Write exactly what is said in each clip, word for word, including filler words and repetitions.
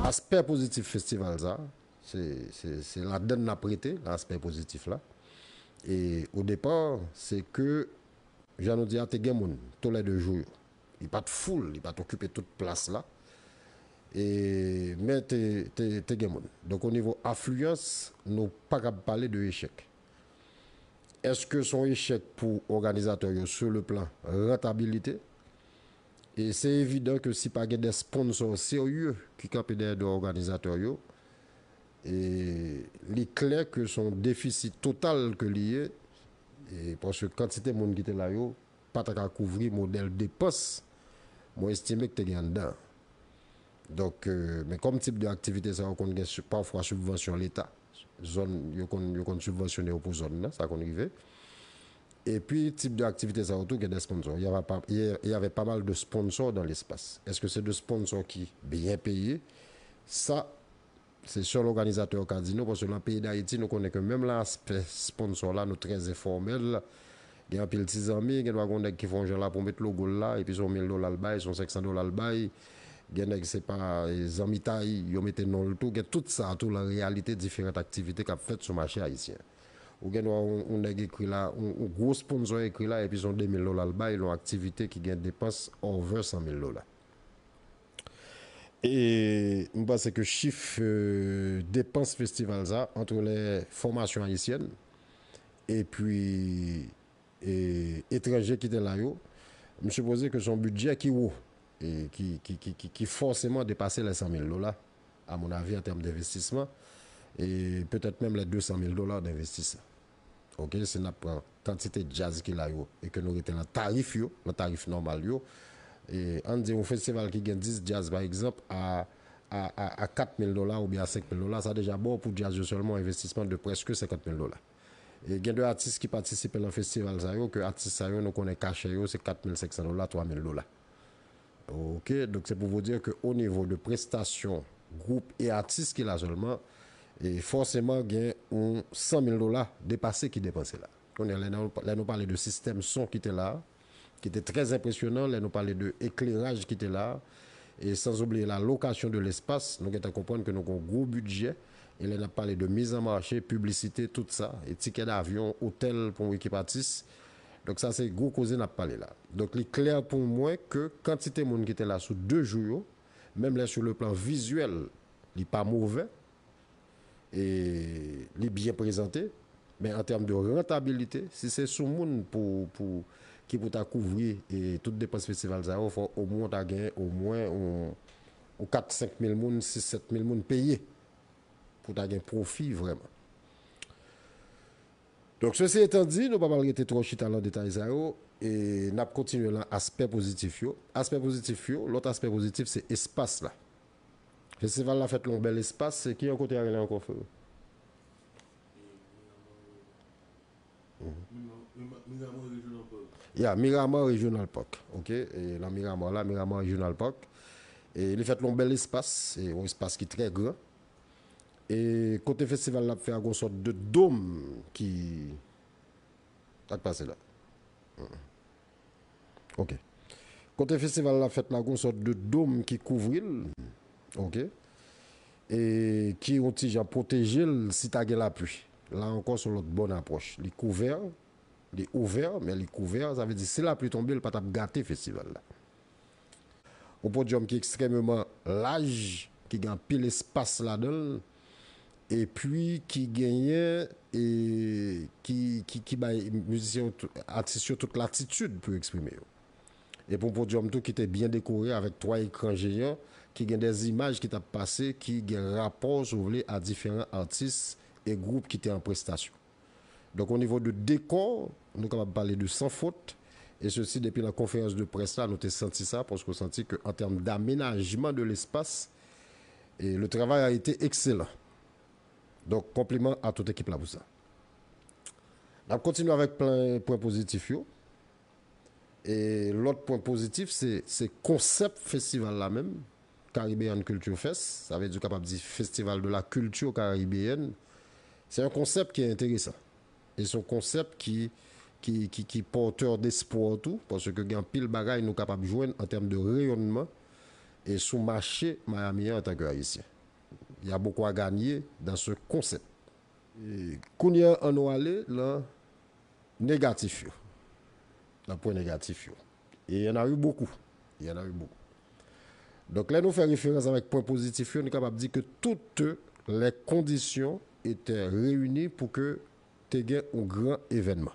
Aspè pozitif festival sa, se, se, se ladann n ap rete, aspè pozitif la. E o depa, se ke, jan nou di a, te gen moun, tou lè de jou yo. Li pa t foul, li pa t okipe tout plas la. E, men te, te, te gen moun. Donk, o nivo afliyans, nou pa kab pale de echèk. Èske se yon echèk pou òganizatè yo sou le plan rantabilite? E se evidan ke si pa gen de sponsò serye ki kanpe dèyè do òganizatè yo, e li klè ke se yon defisi total ke li ye, e paske kantite moun ki te la yo pa ta ka kouvri modèl depans mwen estime ke te gen anndan. Donk, euh, men kòm tip de aktivite sa yo konn gen sou- pafwa sibvansyon Leta. Zòn, yo konn, yo konn sibvansyone yo pou zòn nan, sa konn rive. Epi, tip de aktivite sa yo tou gen de sponsò. Il y avait pas, il y avait pas mal de sponsors dans l'espace. Èske se de sponsò ki byen peye? Sa, se sèl òganizatè yo ka di nou, paske nan peyi Dayiti, nou konnen ke menm nan aspè sponsò la, nou trè enfòmèl. Gen anpil ti zanmi, gen dwa gen yon nèg ki fè yon jan la pou met logo l la, epi se yon mil dola l bay, se yon senk san dola l bay. Gen nèg se pa, e, zanmitay, yo mete non l tou. Gen tout sa tou nan reyalite diferan aktivite k ap fèt sou mache ayisyen. Ou gen dwa yon, yon nèg ekri la, yon, yon gwo sponsò ekri la, epi se yon de mil dola l bay, yon aktivite ki gen depans over san mil dola. E m panse ke chif, euh, depans festival sa, entre les formations haïtiennes, epi, e, etranje ki te la yo, m sipoze ke se yon bidjè ki wo, e ki, ki, ki, ki, ki fòseman depase les san mil dola, à mon avis, en termes d'investissement, e petèt menm les deux cent mille dollars d'investissement. Oke, si n ap pran kantite djaz ki la yo, e ke nou rete nan tarif yo, nan tarif nòmal yo, e ann di yon festival ki gen dis djaz, pa egzanp, a, a, a, a kat mil dola oubyen a senk mil dola, sa deja ba w pou djaz yo sèlman yon envestisman de prèske senkant mil dola. E gen de atis ki patisipe nan festival sa yo, ke atis sa yo, nou konnen kachè yo, se kat mil senk san dola, twa mil dola. Oke, donk se pou vous dire ke o nivo de prestasyon gwoup e atis ki la sèlman, e fòseman gen yon san mil dola depase ki depanse la. Kounye a, lè nou, lè nou pale de sistèm son ki te la, ki te trè enpresyonan, lè nou pale de ekleraj ki te la, e sans oublier la location de l'espace, nou gentan konprann ke nou gen yon gwo bidjè, e lè n ap pale de miz an mache, piblisite, tout sa, e tikè davyon, otèl pou yon ekip atis, donk sa se gwo koze n ap pale la. Donk li klè pou mwen ke kantite moun ki te la sou de jou yo, menm lè sou le plan vizyèl, li pa movè, e li byen prezante, men an tèm de rantabilite, si se sou moun pou, pou, ki pou ta kouvri e tout depans festival sa yo, fò omwen w ta gen omwen yon, yon kat, senk mil moun, sis, sèt mil moun peye pou ta gen pwofi vrèman. Donk, sesi etan di, nou pa pral rete twò chita nan detay sa yo, e n ap kontinye nan aspè pozitif yo. Aspè pozitif yo, lòt aspè pozitif se espas la. Festival la fèt nan yon bèl espas, se ki yon kote a rele ankò, frè? Ya, Miramar Regional Park, oke? E nan Miramar la, Miramar Regional Park. E li fèt nan yon bèl espas, e yon espas ki trè gran. E kote festival la ap fè a gon sòt de dòm ki, sa k pase la? Mm. Oke. Kote festival la fèt la gon sòt de dòm ki kouvri l. Oke. E ki yon ti jan pwoteje l si ta gen lapli. La ankò se yon lòt bòn apwòch. Li kouvè, li ouvè, men li kouvè, sa vle di si lapli tonbe, l pa t ap gate festival la. Yon podyòm ki ekstrèmeman laj, ki gen anpil espas ladan l, epi ki genyen, e ki, ki, ki bay mizisyen yo tout, atis yo tout latitid pou eksprime yo. Epi yon podyòm tou ki te byen dekore avèk twa ekran jeyan ki gen de zimaj ki t ap pase ki gen rapò, si w vle, a diferan atis e gwoup ki te an prestasyon. Donk, o nivo de dekò, nou kapab pale de san fot, e sesi depi nan konferans de près la, nou te santi sa, paske w santi ke an tèm damenajman de lespas, e le travay a ete ekselan. Donk, konpliman a tout ekip la pou sa. N ap kontinye avèk pwen, pwen pozitif yo. E lòt pwen pozitif, se, se konsèp festival la menm, Caribbean Culture Fest, sa vle di w kapab di Festival de la Culture Caribéenne. Se yon konsèp ki enteresan. E se yon konsèp ki, ki, ki, ki pòtè despwa tou, paske gen anpil bagay nou kapab jwenn an tèm de reyònman e sou mache Miami an antanke Ayisyen. Il y a beaucoup à gagner dans ce concept. E kounye a, ann nou ale nan negatif yo. Nan pwen negatif yo. E y en a eu beaucoup. Y en a eu beaucoup. Donk, lè nou fè referans avèk pwen pozitif yo, nou kapab di ke toutes les conditions étaient réunies pou ke te gen yon gran evènman.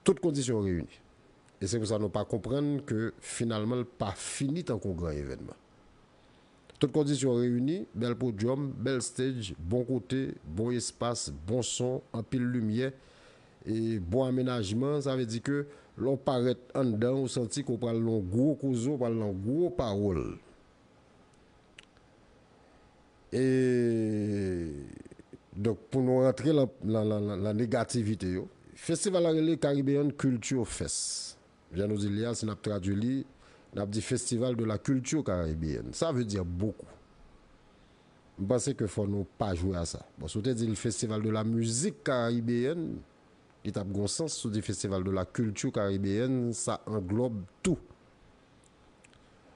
Tout kondisyon reyini. E se pou sa nou pa konprann ke finalman l pa fini tankou yon gran evènman. Tout kondisyon reyini, bèl podyòm, bèl stage, bon kote, bon espas, bon son, anpil limyè, e bon amenajman, sa vle di ke lè w parèt anndan, ou santi ke w pral nan yon gwo koze, w pral nan gwo pawòl. E donk, pou nou rantre lan, lan, lan, lan, lan negativite yo, festival la rele Caribbean Culture Fest. Jan nou di li a, si n ap tradui li, n ap di Festival de la Culture Caribéenne. Sa vle di bokou. M panse ke fò nou pa jwe a sa. Bon, si w te di l Festival de la Musique Caribéenne, li t ap gon sans. Si w di Festival de la Culture Caribéenne, sa anglòb tou.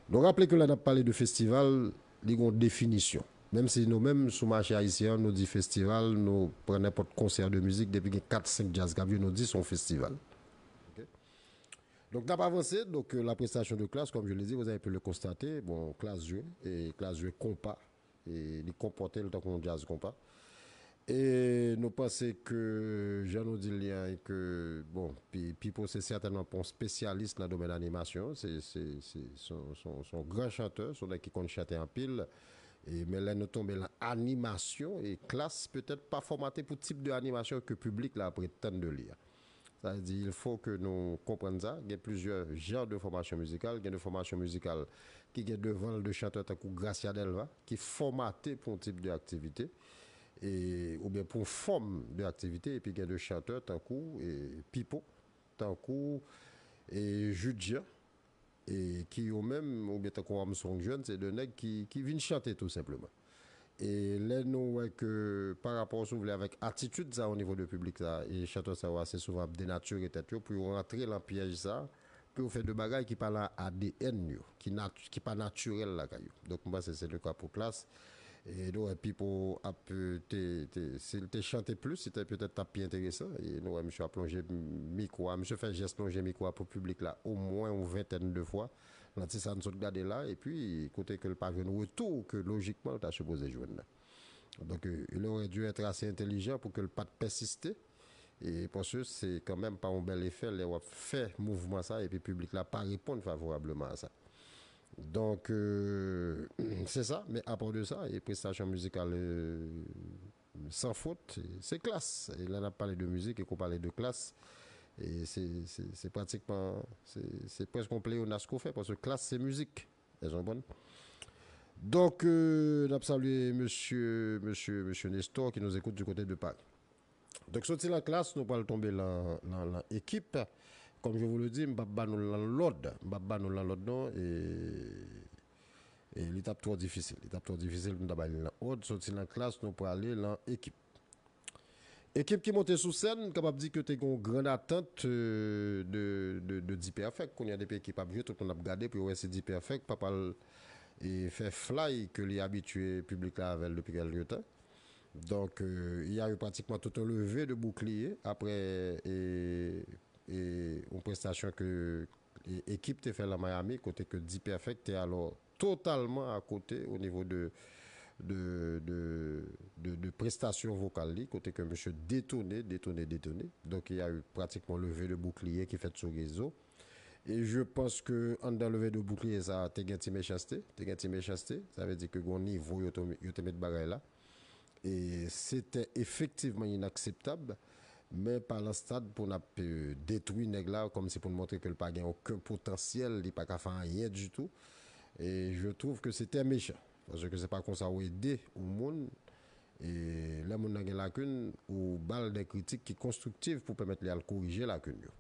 Nou raple ke lè n ap pale de festival, li gon definisyon. Menm si nou menm, sou mache ayisyen an, nou di festival, nou pran nenpòt konsè de mizik, depi gen kat, senk djaz k ap jwe, nou di se yon festival. Ok? Donk, n ap avanse. Donc, euh, la prestation de Klass, comme je l'ai dit, vous avez pu le constater. Bon, Klass jwe, e Klass jwe konpa, e li konpòte l tankou yon djaz konpa. E nou panse ke, jan nou di l li an, e ke, bon, Pi-, Pipo se sètènman pa yon spesyalis nan domèn animasyon, se, se, se, se yon, se yon, se yon gran chantè, se yon nèg ki konn chante anpil, e, men lè nou tonbe lan animasyon, e Klass petèt pa fòmate pou tip de animasyon ke piblik la ap ret tann de li a. Sa vle di, il faut que nou konprann sa. Gen plizyè jan de fòmasyon mizikal. Gen de fòmasyon mizikal ki gen devan l de chantè tankou Gracia Delva, ki fòmate pou yon tip de aktivite, e, oubyen pou yon fòm de aktivite, epi gen de chantè tankou, e, Pipo, tankou, e, Jude Jean, e ki yo menm, oubyen tankou Armstrong Jeune, se de nèg ki, ki vin chante tou senpleman. E lè nou wè ke, pa rapò, si w vle, avèk atitid sa o nivo de piblik sa, e chantè sa yo ase souvan ap denatire tèt yo pou yo rantre lan pyèj sa, pou yo fè de bagay ki pa lan A D N yo, ki nat-, ki pa natirèl lakay yo. Donk, m panse se le ka pou Klass. E nou wè Pipo ap, euh, te, te, si l te chante plis, se te petèt t ap pi enteresan. E nou wè misye ap lonje mikwo a. Misye fè jès lonje mikwo a pou piblik la omwen yon ventèn de fwa. Nan ti sa n sot gade la, epi kote ke l pa jwenn retou ke lojikman l ta sipoze jwenn nan. Donk, euh, il aurait dû être assez intelligent pou ke l pa t pèsiste. E paske se kanmenm pa yon bèl efè lè w ap fè mouvman sa epi piblik la pa reponn favorableman a sa. Donk, euh, se sa, men apa de sa, e prestasyon mizikal, euh, san fot, se, se Klass. E lè n ap pale de mizik e ke w pale de Klass, e se, se, se pratikman, se, se prèske yon pleyonas ke w fè, paske Klass se mizik. Èske w konprann? Donk, euh, n ap salye mesye, mesye, mesye Nestor ki nous écoute du côté de Paris. Donk, soti lan Klass, nou pral tonbe lan, lan, lan Ekip. Comme je vous le dis, m p ap ba nou l lan lòd. M p ap ba nou l lan lòd, non. E, e li t ap twò difisil. Li t ap twò difisil pou m ta ba li l lan òd. Soti lan Klass, nou prale lan Ekip. Ekip ki monte sou sèn, m kapab di ke te gen yon gran atant, euh, de, de, de D-Perfect. Kounye a, depi Ekip ap jwe, tout moun ap gade pou yo wè si D-Perfect pa pral, e, fè flay ke li abitye piblik la avè l depi kèlke tan. Donk, euh, il y a eu pratiquement tout un lever de bouclier apre, e, e yon prestasyon ke, e, Ekip te fè lan Miami, kote ke D-Perfect te alò totalman akote o nivo de, de, de, de, de prestasyon vokal li, kote ke misye detone, detone, detone. Donk, il y a eu pratiquement lever de bouclier ki fèt sou rezo. E je panse ke anndan lever de bouclier sa, te gen ti mechanste, te gen ti mechanste. Sa vle di ke gon nivo yo te, yo te met bagay la. E se te efektivman inakseptab, men pa lan stad pou n ap, euh, detwi nèg la, kòmsi pou n montre ke l pa gen okenn potansyèl, li pa ka fè anyen ditou. E je trouve que c'était méchant, paske se pa konsa w ede yon moun. E lè moun nan gen lakin, ou ba l de kritik ki konstriktiv pou pèmèt li al korije lakin yo.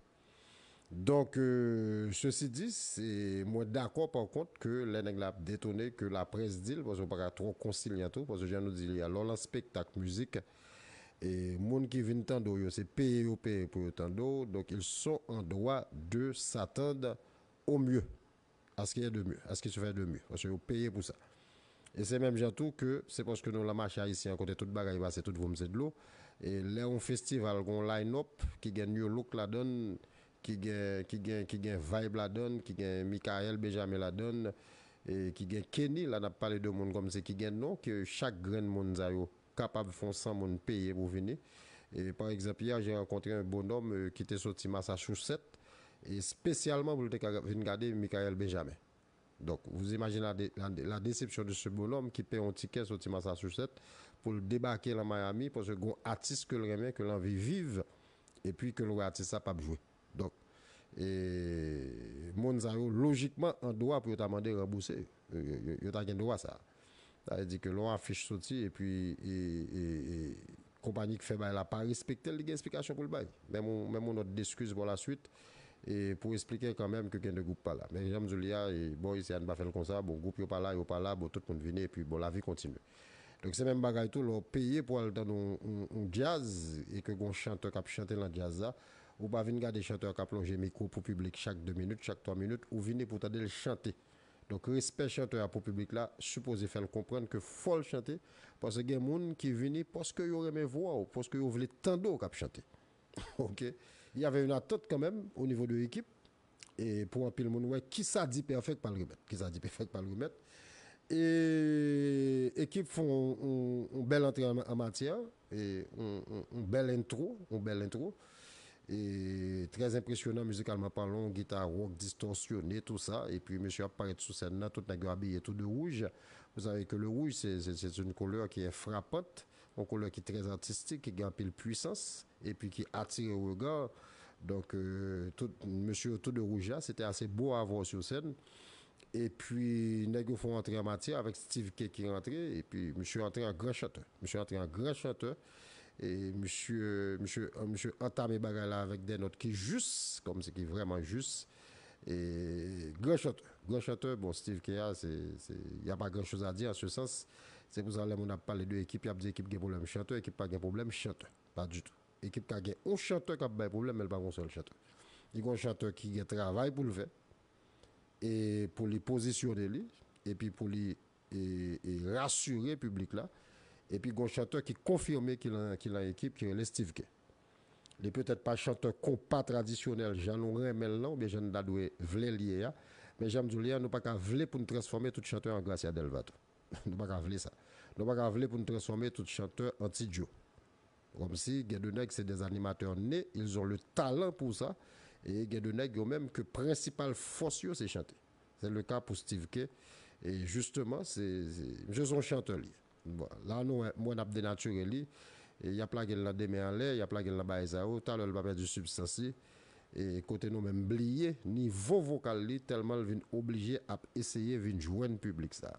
Donk, euh, ceci dit, se, mwen dakò, pa kont, ke lè nèg la ap detone, ke laprès di l, paske w pa ka twò konsilyan tou, paske jan nou di li a, lè w lan spektak mizik, E moun ki vin tande w yo, se peye yo peye pou yo tande w. Donc, ils sont en droit de s'attendre au mieux. À ce qu'il y ait de mieux, à ce qu'il se fait de mieux. Paske yo peye pou sa. E se menm jan tou ke se paske nou lan mache ayisyen an kote tout bagay pase, tout voum se dlo. E lè yon festival gon line-up ki gen New Look ladann, ki gen ki gen ki gen Vibe ladann, ki gen Michael Benjamin ladann, e ki gen Kenny, la n ap pale de moun kòmsi ki gen non, ke chak grenn moun sa yo kapab fè yon san moun peye pou vini. E pa egzanp, yè j'ai rencontré un bonhomme euh, ki te soti Massachusetts, e espesyalman pou l te ka vin gade Michael Benjamin. Donc, vous imaginez la, dé- la, la déception de ce bonhomme ki peye yon tikè soti Massachusetts pou l debake lan Miami paske gon atis ke l renmen, ke l anvi viv, epi ke l wè atis sa p ap jwe. Donc, e, moun sa yo, lojikman, an dwa pou yo ta mande ranbouse. Yo, yo, yo ta gen dwa sa. Sa vle di ke lè yon afich soti, epi e, e, e, konpayi ki fè bagay la pa respekte l, li gen eksplikasyon pou l bay. Menm yon, menm yon nòt deskiz pou la suite, e pou esplike kanmenm ke gen de gwoup pa la. Men jan m di w li a, e, bò isi a n pa fè l konsa, bon, gwoup yo pa la, yo pa la, bon, tout moun vini, epi bon, lavi kontinye. Donk se menm bagay tou, lè w peye pou al tande yon, yon, yon djaz, e ke gon chantè k ap chante lan djaz la, ou pa vin gade chantè a k ap lonje mikwo pou piblik chak de minit, chak twa minit, ou vini pou tande l chante. Donk respè chantè a pou piblik la, sipoze fè l konprann ke fò l chante, paske gen moun ki vini paske yo renmen vwa w, paske yo vle tande w k ap chante. Ok? Il y avait une attente quand même au niveau de l'équipe. E pou anpil moun, wè kisa D-Perfect pral remèt. Kisa D-Perfect pral remèt. E ekip fè yon, yon, yon bèl antre an, an matyè, e yon, yon, yon bèl entwo, yon bèl entwo. E trè enpresyonan mizikalman palan, yon gita wòk distòsyone, tou sa. Epi mesye ap parèt sou sèn nan, tout nèg yo abiye tou de wouj. Vous savez que le rouge, c'est, c'est, c'est une couleur qui est frappante, yon koulè ki trè atistik, ki gen anpil pwisans, epi ki atire rega. Donk, euh, tout mesye yo tou de wouj la, se te ase bo a vwa sou sèn. Epi, nèg yo fè yon antre an matyè avèk Steve K ki rantre, epi misye antre an gran chantè. Misye antre an gran chantè, e misye, misye, misye antame bagay la avèk de nòt ki jis, kòmsi ki vrèman jis. E gran chantè, gran chantè, bon, Steve K a, se, se, y a pas grand chose à dire en ce sens. Se pou sa, lè moun ap pale de ekip, y ap di ekip gen pwoblèm chantè, ekip pa gen pwoblèm chantè. Pa ditou. Ekip ka gen yon chantè k ap bay pwoblèm, men l pa gen yon sèl chantè. Li gen yon chantè ki gen travay pou l fè, e pou li pozisyone li, epi pou li e, e rasire piblik la. Epi gen yon chantè ki konfime ki lan, ki lan ekip, ki rele Steve K. Li petèt pa chantè konpa tradisyonèl jan nou renmen l lan, oubyen jan n ta dwe vle l ye a. Men jan m di w li a, nou pa ka vle pou n transfòme tout chantè an Gracia Delva tou. Nou pa ka vle sa. Nou pa ka vle pou n transfòme tout chantè an Ti Djo. Kòmsi gen de nèg se des animateurs nés, ils ont le talent pour ça, e gen de nèg yo menm ke prensipal fòs yo se chante. Se le ka pou Steve K. E jisteman, se, se, misye se yon chantè li ye. Bon, la nou wè, m wè n ap denatire li. E y ap lage l nan demen anlè, y ap lage l nan bagay sa yo. Talè l pa pèdi sibstans li. E kote nou menm bliye nivo vokal li, tèlman l vin oblije ap eseye vin jwenn piblik sa.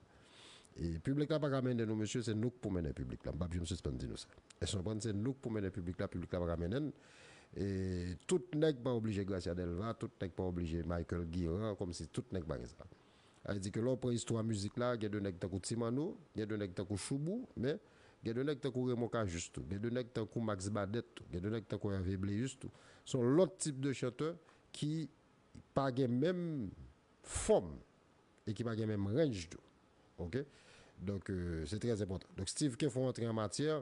E piblik la pa ka mennen nou, mesye, se nou k pou mennen piblik la. M p ap janm sispann di nou sa. Èske w konprann? Se nou k pou mennen piblik la, piblik la pa ka mennen n. E tout nèg pa oblije Gracia Delva, tout nèg pa oblije Michael Guiran, kòmsi tout nèg pa gen sa. Sa vle di ke lè w pran istwa mizik la, gen de nèg tankou Ti Manno, gen de nèg tankou Choubou, men gen de nèg tankou Raymond Cajuste tou, gen de nèg tankou Max Badet tou, gen de nèg tankou Hervé Bléus tou. Se yon lòt tip de chantè ki pa gen menm fòm e ki pa gen menm range tou. Ok? Donk, euh, se trè enpòtan. Donk, Steve K fè yon antre an matyè,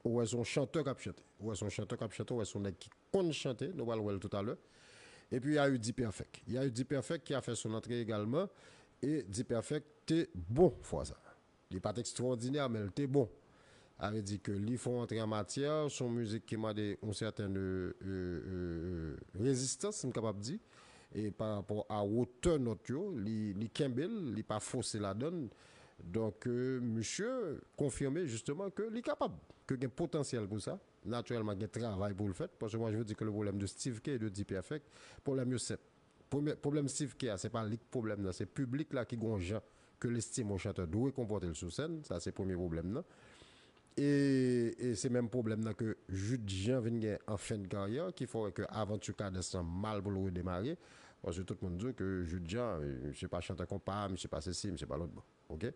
ou wè se yon chantè k ap chante. Ou wè se yon chantè k ap chante, ou wè se yon nèg ki konn chante, nou pral wè l toutalè. Epi, y a eu D-Perfect. Y a eu D-Perfect ki a fè son antre egalman, e D-Perfect te bon fwa sa. Li pa t ekstwòdinè, men l te bon. Sa vle di ke li fè yon antre an matyè, se yon mizik ki mande yon sètèn, euh, euh, euh, rezistans, m kapab di, e pa rapò a wotè nòt yo, li, li kenbe l, li pa fose ladann. Donk, euh, misye konfime jisteman ke li kapab, ke gen potansyèl pou sa. Natirèlman, gen travay pou l fèt, paske mwen, je vous dis que le problème de Steve K et de D-Perfect, pwoblèm yo senp. Premye, pwoblèm Steve K a, se pa li k pwoblèm nan, se piblik la ki gon jan ke l estime yon chantè dwe konpòte l sou sèn, sa se premye pwoblèm nan. E, e se menm pwoblèm nan ke Jude Jean vin gen an fen de karyè, ki fè w wè ke avanti Kadans lan mal pou l redemare, paske tout moun di w ke Jude Jean, eh, misye pa chantè konpa, misye pa sesi, misye pa lòt bò. Ok?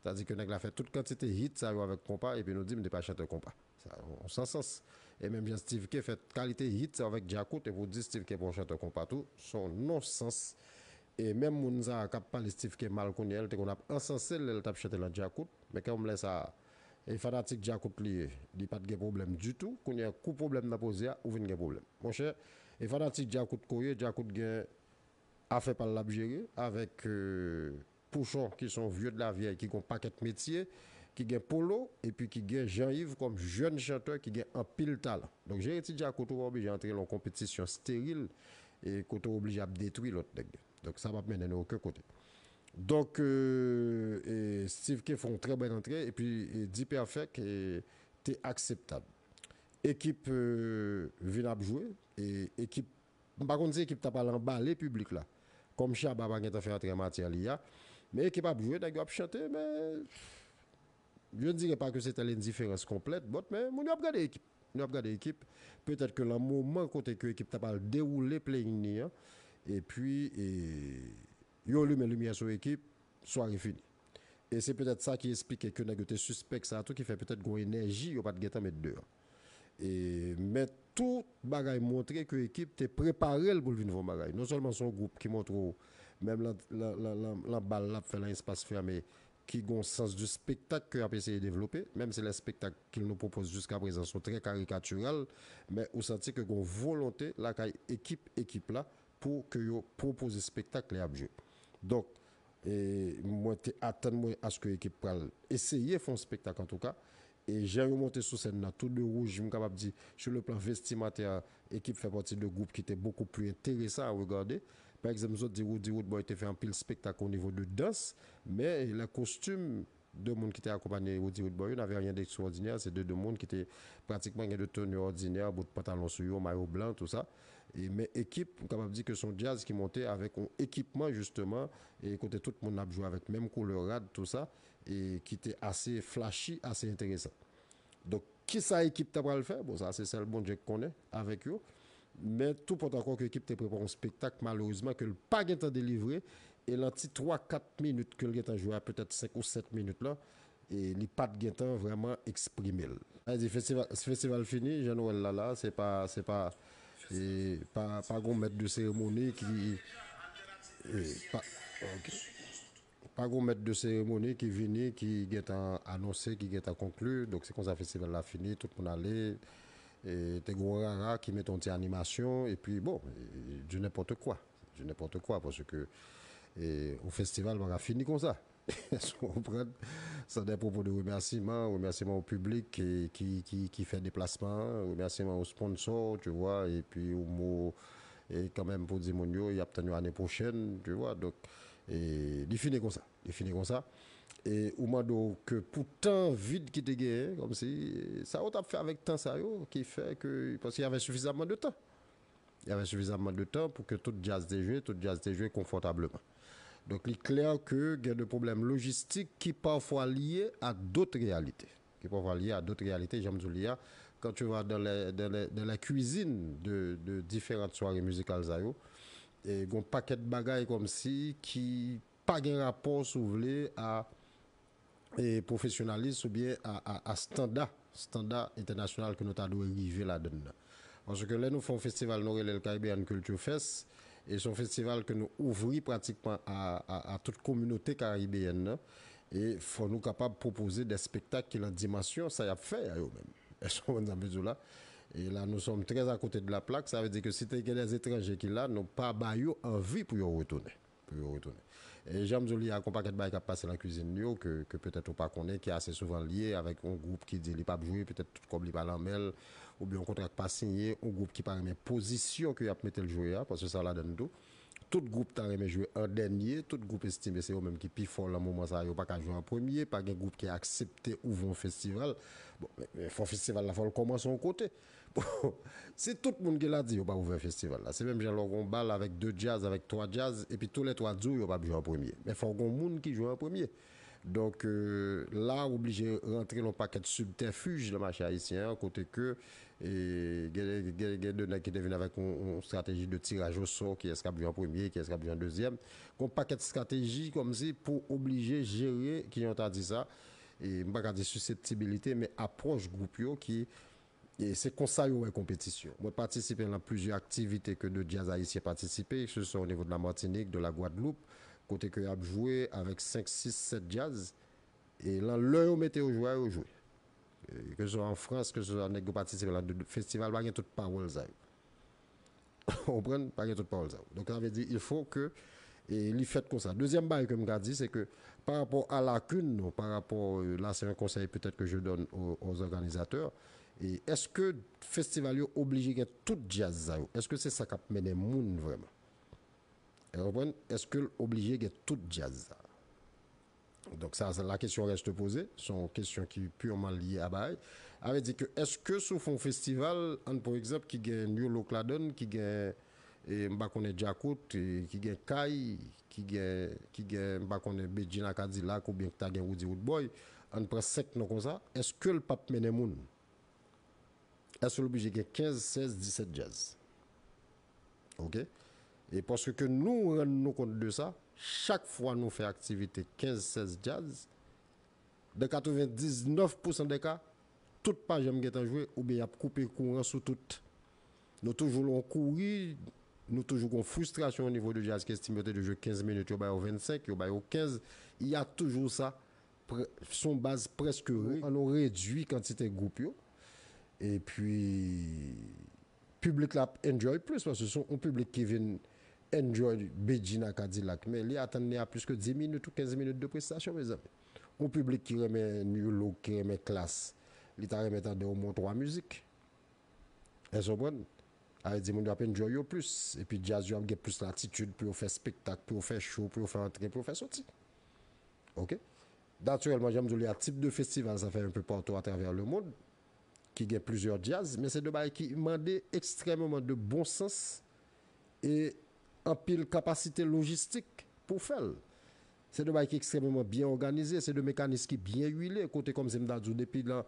Sa di ke nèg la fè tout kantite hit sa yo avèk konpa, epi nou di m te pa chantè konpa. Yon sansans. E menm jan Steve K fè kalite hit sa avèk Djakout, epi w di Steve K pa yon chantè konpa tou, se yon nonsans. E menm moun sa a k ap pale Steve K mal kounye a, l te konn ap ansanse l lè l t ap chante nan Djakout, men kanmenm lè sa a, e fanatik Djakout li ye, li pa t gen pwoblèm ditou. Kounye a, kou pwoblèm nan poze a, ou vin gen pwoblèm. Monchè, e fanatik Djakout ke w ye, Djakout gen afè pa l l ap jere avèk, euh, Pouchon, ki se yon vye de la vyèy, ki gen yon pakèt metye, ki gen Polo, epi ki gen Jean Yves kòm jèn chantè ki gen anpil talan. Donk, jere ti Djakout ou pa oblije antre nan yon konpetisyon steril e kote w oblije ap detwi lòt nèg yo. Donk, sa p ap mennen nou okenn kote. Donk, euh, e Steve K fè yon trè bèl antre, epi e D-Perfect e, te akseptab. Ekip, euh, vin ap jwe, e ekip M pa konn si ekip ta pral anbale piblik la. Kòm Shabba pa gentan fè antre an matyè li a. Men ekip ap jwe, nèg yo ap chante, men je ne dirais pas que c'était l'indifférence complète, but, men moun yo ap gade ekip. Moun yo ap gade ekip. Petèt ke lan moman kote ke ekip ta pral dewoule play-in li an, epi e, yo limen limyè sou ekip, sware fini. E se petèt sa ki esplike ke nèg yo te sispèk sa tou, ki fè petèt gon enèji yo pa t gentan met deyò. E, men tout bagay montre ke ekip te prepare l pou l vin fè yon bagay. Non sèlman se yon gwoup ki montre w, menm lan, lan, lan, lan, lan bal l ap fè lan espas fèmen, ki gon sans di spektak ke y ap eseye devlope, menm si lè spektak ke nou pwopoze jiska prezan se trè karikatiral, men ou santi ke gon volonte lakay ekip, ekip la, pou ke yo pwopoze spektak lè y ap jwe. Donk, e, mwen te atann mwen aske ekip pral eseye fè yon spektak antouka. E jan yo monte sou sèn nan, tou de wouj, m kapab di, sur le plan vestimentaire, ekip fè pati de gwoup ki te beaucoup plus intéressant à regarder. Pa egzanp, zòt di Roody Roodboy te fè anpil spektak o nivo de dans, men lè kostim de moun ki te akonpanye Roody Roodboy yo, n'avait rien d'extraordinaire. Se de, de moun ki te pratikman gen de teni òdinè, bout pantalon sou yo, mayo blan, tou sa. E, men ekip, m kapab di ke se yon djaz ki monte avèk yon ekipman, jisteman, e kote tout moun ap jwe avèk menm koulè rad, tou sa, e ki te ase flashy, ase enteresan. Donk, kisa ekip ta pral fè? Bon, sa se sèl Bondye k konnen avèk yo. Men tou pòt ankò ke ekip te prepare yon spektak, malerezman, ke l pa gentan delivre. E lan ti twa kat minit ke l gentan jwe a, petèt senk ou sèt minit la, e li pa t gentan vrèman eksprime l. Sa vle di, festival, festival fini, Jean Noël la, la, se pa, se pa, e, pa, pa gon mèt de seremoni ki, e, pa, ok. Pa gon mèt de seremoni ki vini, ki gentan anonse, ki gentan konkli. Donk, se konsa festival la fini, tout moun ale. E, te gon rara ki mete yon ti animasyon, epi, bon, e, du n'importe quoi. Du n'importe quoi, paske, e, yon festival pa ka fini konsa. Èske w konprann? San de pwopo de remèsiman, remèsiman o piblik ki, ki, ki, ki fè deplasman an, remèsiman o sponsò, tu vois, epi yon mo, e, kanmenm pou di moun yo, y ap tann yo ane pwochèn, tu vois. Donk, e, li fini konsa. Li fini konsa. E ou mande w ke pou tan vid ki te genyen, kòmsi, sa yo t ap fè avèk tan sa yo, ki fè ke, paske y avè sifizamman de tan. Y avè sifizamman de tan pou ke tout djaz te jwe, tout djaz te jwe konfòtableman. Donk, li klè ke gen de pwoblèm lojistik ki pafwa lye a dòt reyalite. Ki pafwa lye a dòt reyalite, jan m di w li a, quand tu vas dans les, dans les, dans les cuisines de, de différentes soirées musicales sa yo, e gon pakèt bagay kòmsi ki pa gen rapò, si w vle, a e pwofesyonalis oubyen a, a, a standa, standa entènasyonal ke nou ta dwe rive ladann nan. Paske lè nou fè yon festival, nou rele l Caribbean Culture Fest, e se yon festival ke nou ouvri pratikman a, a, a tout kominote karibeyèn nan, e fò nou kapab pwopoze de spektak ki lan dimansyon sa y ap fè a yo menm. Èske w konprann sa m vle di w la? E la, nous sommes très à côté de la plaque, sa vle di ke si te gen de etranje ki la, nou pa ba yo anvi pou yo retounen. Pou yo retounen. E jan m di w li a, gon pakèt bagay k ap pase lan kwizin yo ke, ke petèt ou pa konnen, ki ase souvan lye avèk yon gwoup ki di li p ap jwe, petèt tout kòb li pa lan men l, oubyen yon kontra k pa siyen, yon gwoup ki pa renmen pozisyon ke y ap mete l jwe a, paske sa ladann tou. Tout gwoup ta renmen jwe an dènye, tout gwoup estime se yo menm ki pi fò lan moman sa a, yo pa ka jwe an premye, pa gen gwoup ki aksepte ouvri yon festival. Bon, men, men fò festival la, fò l kòmanse yon kote. Bon, si tout moun ki la di yo p ap ouvè festival la, se menm jan lè w gen yon bal avèk de djaz, avèk twa djaz, epi toulètwa di w yo p ap jwe an premye. Men fò w gen yon moun ki jwe an premye. Donk, euh, la, w oblije rantre nan yon pakèt sibtèfij nan mache ayisyen an, kote ke, e, gen, gen, gen de nèg ki te vin avèk yon, yon estrateji de tiraj osò, kiyès k ap jwe an premye, kiyès k ap jwe an dezyèm. Gen yon pakèt estrateji kòmsi pou oblije jere, kijan w ta di sa, e m pa ka di siseptibilite, men apwòch gwoup yo ki, e se konsa yo wè konpetisyon. Mwen patisipe nan plizyè aktivite ke de djaz ayisyen patisipe, ke se swa o nivo de la Matinik, de la Gwadloup, kote ke y ap jwe avèk senk, sis, sèt djaz, e lan lè yo mete yo jwe a, yo jwe. E ke se swa an Frans, ke se swa nèg yo patisipe lan de festival, pa gen tout pawòl sa yo. Ou konprann? Pa gen tout pawòl sa yo. Donk, sa vle di, il faut que, e li fèt konsa. Dezyèm bagay ke m ka di, se ke pa rapò a lakin nou, pa rapò, e, là, c'est un conseil peut-être que je donne aux, aux organisateurs, e èske festival yo oblije gen tout djaz sa yo? Èske se sa k ap mennen moun vrèman? Ou konprann? Èske l oblije gen tout djaz sa? Donk sa, sa, la question reste posée, se yon kesyon ki purman lye a bagay. Sa vle di ke èske si w fè yon festival, ann pran egzanp, ki gen New Look ladan l, ki gen, e, m pa konnen Djakout, e, ki gen Kay, ki gen, ki gen, m pa konnen, Bedjine a Kadilak oubyen ki ta gen Roody Roodboy, ann pran senk non konsa, èske l p ap mennen moun? Èske l oblije gen kenz, sèz, disèt djaz? Oke? E paske ke nou rann nou kont de sa, chak fwa nou fè aktivite kenz, sèz djaz, dan katrevendiznèf pousan dè ka, tout pa janm gentan jwe oubyen y ap koupe kouran sou tout. Nou toujou lan yon kouri, nou toujou gon fristrasyon o nivo de djaz ki estime yo te dwe jwe kenz minit, yo ba yo vennsenk, yo ba yo kenz. Y a toujou sa, pre- se yon baz prèske re- an nou redui kantite gwoup yo. Epi, piblik la ap enjoy plis, paske se yon piblik ki vin enjoy Bedjine a Kadilak, men li atann li a plis ke dis minit ou kenz minit de prestasyon, mezanmi. Yon piblik ki renmen New Look, ki renmen Klass, li ta renmen tande omwen twa mizik. Èske w konprann? Sa vle di moun yo ap enjoy yo plis, epi djaz yo ap gen plis latitid pou yo fè spektak, pou yo fè show, pou yo fè antre, pou yo fè soti. Oke? Natirèlman, jan m di w li a, tip de festival sa fè un peu partout à travers le monde, ki gen plizyè djaz, men se de bagay ki mande ekstrèmeman de bon sans e anpil kapasite lojistik pou fè l. Se de bagay ki ekstrèmeman byen òganize, se de mekanis ki byen wile, kote kòmsi m ta di w depi lan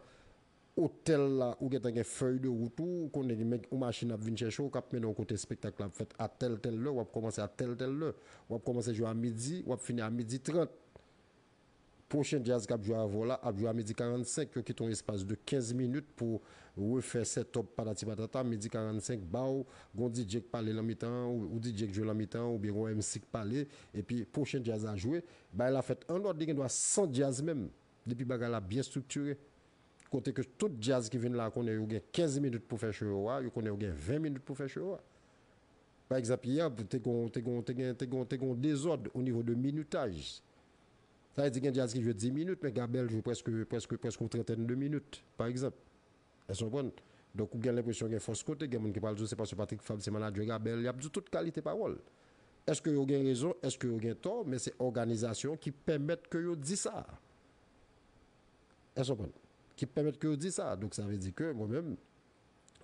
otèl la, ou gentan gen fèy de wout ou, ou konnen gen yon machin ap vin chèche w, k ap mennen w kote espektak la ap fèt a tèl, tèl lè, w ap kòmanse a tèl, tèl lè, w ap kòmanse jwe a midi, w ap fini a midi trant. Pwochen djaz k ap jwe avè w la ap jwe a midi karannsenk, yo kite yon espas de kenz minit pou refè setup patati patata, midi karannsenk, ba w, gon D J k pale lan mitan an, ou, ou D J k jwe lan mitan an, oubyen gon M C k pale, epi pwochen djaz la jwe, bagay la fèt an lòd, li gen dwa san djaz menm, depi bagay la byen estriktire. Kote ke tout djaz ki vin la konnen yo gen kenz minit pou fè show yo a, yo konnen yo gen ven minit pou fè show yo a. Pa egzanp, yè, te gon, te gon, te gen, te gon, te gon dezòd o nivo de minutaj. Sa vle di gen djaz ki jwe dis minit, men Gabèl jwe prèske, prèske, prèske yon trantèn de minit, pa egzanp. Èske w konprann? Donk, ou gen lenpresyon gen fòs kote, gen moun ki pral di w se paske Patrick Fabre se manadjè Gabèl, y ap di w tout kalite pawòl. Èske yo gen rezon? Èske yo gen tò? Men se òganizasyon ki pèmèt ke yo di sa. Èske w konprann? Ki pèmèt ke yo di sa. Donk, sa vle di ke mwen menm,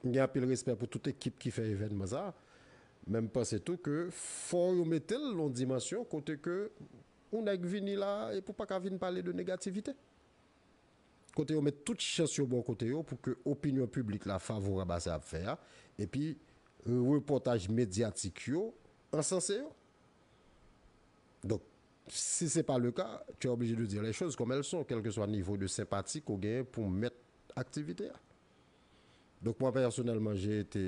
m gen anpil respè pou tout ekip ki fè evènman sa, men m panse tou ke fò yo mete l lan yon dimansyon kote ke yon nèg vini la epi w pa ka vin pale de negativite. Kote yo met tout chans yo bò kote yo pou ke opinyon piblik la favorab a sa y ap fè a, epi repòtaj medyatik yo ansanse yo. Donk, si se pa le ka, tu es obligé de dire les choses comme elles sont, quel que soit nivo de senpati ke w genyen pou mèt aktivite a. Donk, mwen pèsonèlman, j'ai été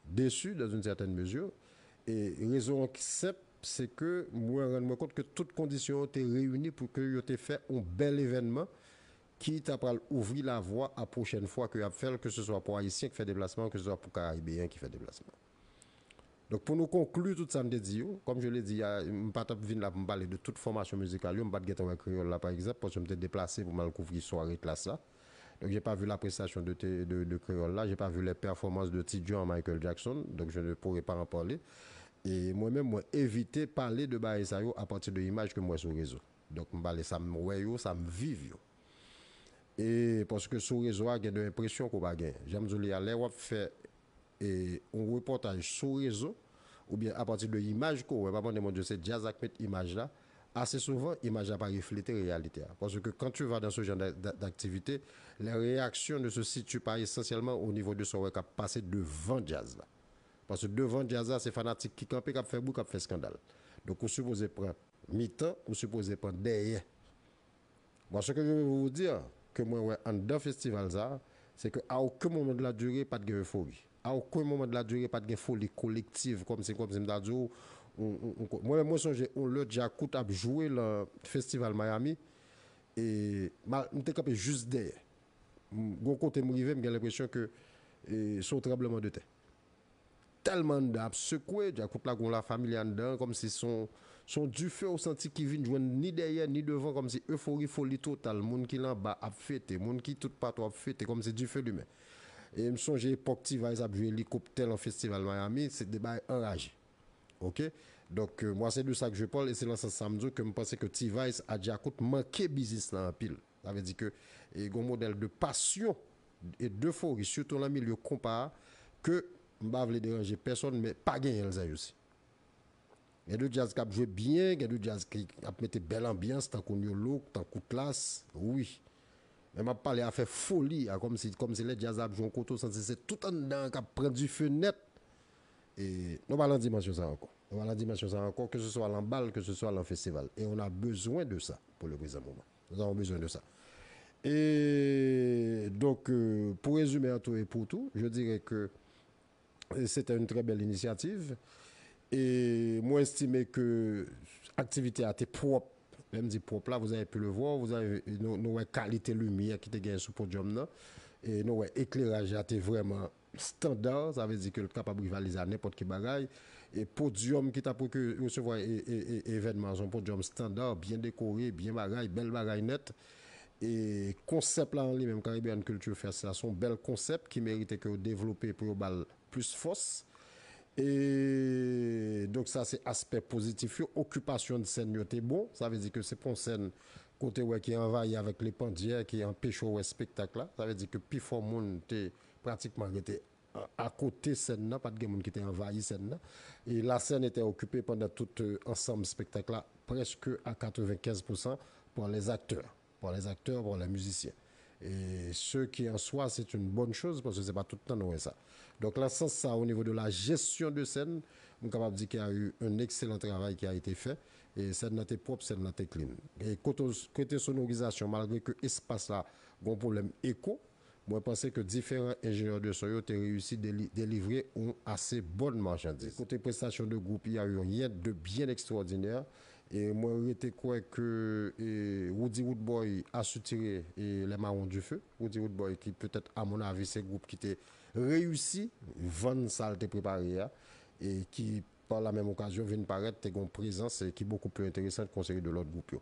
déçu dans une certaine mesure. E rezon an ki senp, se ke mwen rann mwen kont ke tout kondisyon yo te reyini pou ke yo te fè yon bèl evènman ki ta pral ouvri lavwa a pwochèn fwa ke y ap fè l, ke se swa pou Ayisyen ki fè deplasman an, ke se swa pou Karayibeyen ki fè deplasman an. Donk, pou nou konkli tout sa m te di yo, comme je l'ai dit, a, m pa t ap vin la pou m pale de tout fòmasyon mizikal yo, m pa t gentan wè Kreyòl la, pa egzanp, paske m te deplase pou m al kouvri sware Klass la. Donc, j'ai pas vu la prestation de, de, de Kreyòl la, j'ai pas vu les performances de Ti John, Michael Jackson, donc je ne pourrais pas en parler. E mwen menm, mwen evite pale de bagay sa yo apati de imaj ke m wè sou rezo. Donk, m pale sa m wè yo, sa m viv yo. E paske sou rezo a, gen de enpresyon ke w pa genyen. Jan m di w li a, lè w ap fè e, yon repòtaj sou rezo, oubyen apati de imaj ke w wè, pa mande, Bondye, se djaz la k met imaj la, ase souvan, imaj la pa reflete reyalite a. Paske quand tu vas dans ce genre d'a- d'a- d'activité, les réactions ne se situent pas essentiellement au niveau de sa w wè k ap pase devan djaz la. Paske devan djaz la, se fanatik ki kanpe, k ap fè bri, k ap fè eskandal. Donk, ou sipoze pran mitan, ou sipoze pran dèyè. Moi, ce que je veux vous dire, ke mwen wè anndan festival sa, se ke a okenn moman de la durée, pa t gen efori. A okenn moman de la durée, pa t gen foli kolektiv, kòmsi, kòmsi m ta di w, on, on, on, mwen, mwen sonje, on lè Djakout ap jwe lan festival Miami, e m te kanpe jis dèyè. Gon kote m rive, m gen lenpresyon ke e, se yon tranbleman de tè. Tèlman anndan ap sekwe, Djakout la gon la familya anndan, kòmsi se yon, se yon dife ou santi ki vin jwenn ni dèyè, ni devan, kòmsi efori, foli total, moun ki lan ba ap fete, moun ki tout patou ap fete, kòmsi dife limen. E m sonje epòk T-Vice ap jwe elikoptè lan festival Miami, se de bagay anraje. Ok? Donk, euh, moi, c'est de ça que je parle, e se lan sans sa m di w ke m panse ke T-Vice a Djakout manke biznis lan anpil. Sa vle di ke e gon modèl de pasyon e defori, sitou lan milye konpa a, ke m pa vle deranje pèsonn, men pa genyen l zèy osi. Gen de djaz k ap jwe byen, gen de djaz ki ap mete bèl anbyans, tankou New Look, tankou Klass, wi. Men m ap pale afè foli a, kòmsi, kòmsi lè djaz la ap jwe yon kote, ou santi se tout anndan an k ap pran dife nèt. E nou pa lan dimansyon sa ankò. Nou pa lan dimansyon sa ankò, ke se swa lan bal, ke se swa lan festival. E on a bezwen de sa pou le prezan moman. Nous avons besoin de ça. Et donc, euh, pour résumer en tout et pour tout, je dirais que c'était une très belle initiative. E mwen estime ke aktivite a te pwòp. Lè m di pwòp la, vous avez pu le voir, vous avez, nou, nou wè kalite limyè ki te genyen sou podyòm nan. E nou wè ekleraj la te vrèman standard, sa vle di ke l kapab rivalize a nenpòt ki bagay. E podyòm ki t ap reke-, resevwa e, e, e, evènman an, se yon podyòm standard, byen dekore, byen bagay, bèl bagay nèt. E konsèp la an li menm, Caribbean Culture Fest la, se yon bèl konsèp ki merite ke yo devlope pou yo ba l plis fòs. E donk sa se aspè pozitif yo. Okipasyon de sèn yo te bon. Sa vle di ke se pa yon sèn kote wè ki anvayi avèk lepandyè ki anpeche w wè espektak la. Sa vle di ke pifò moun te pratikman rete a, akote sèn nan, pa t gen moun ki te anvayi sèn nan. Et la scène était occupée pendant tout, euh, ansanm espektak la, presque à quatre-vingt-quinze pour cent pour les acteurs, pour les acteurs, pour les musiciens. Et ce qui en soi, c'est une bonne chose, paske se pa tout tan nou wè sa. Donk, lan sans sa, au niveau de la gestion de scène, m kapab di qu'il y a eu un excellent travail qui a été fait. E sèn nan te pwòp, sèn nan te clean. E kote, kote sonorizasyon, malgre ke espas la gon pwoblèm eko, mwen panse ke diferan enjenyè de son yo te reyisi deli-, delivre yon ase bòn machandiz. Kote prestasyon de gwoup, il y a eu rien de bien extraordinaire. E mwen rete kwè ke, e, Roody Roodboy a soutire, e, Les Marrons du Feu. Roody Roodboy ki petèt, à mon avis, se gwoup ki te reyisi vann sa l te prepare a, e ki par la menm okazyon, vin parèt, te gen yon prezans, e, ki bokou pli enteresan ke yon seri de lòt gwoup yo.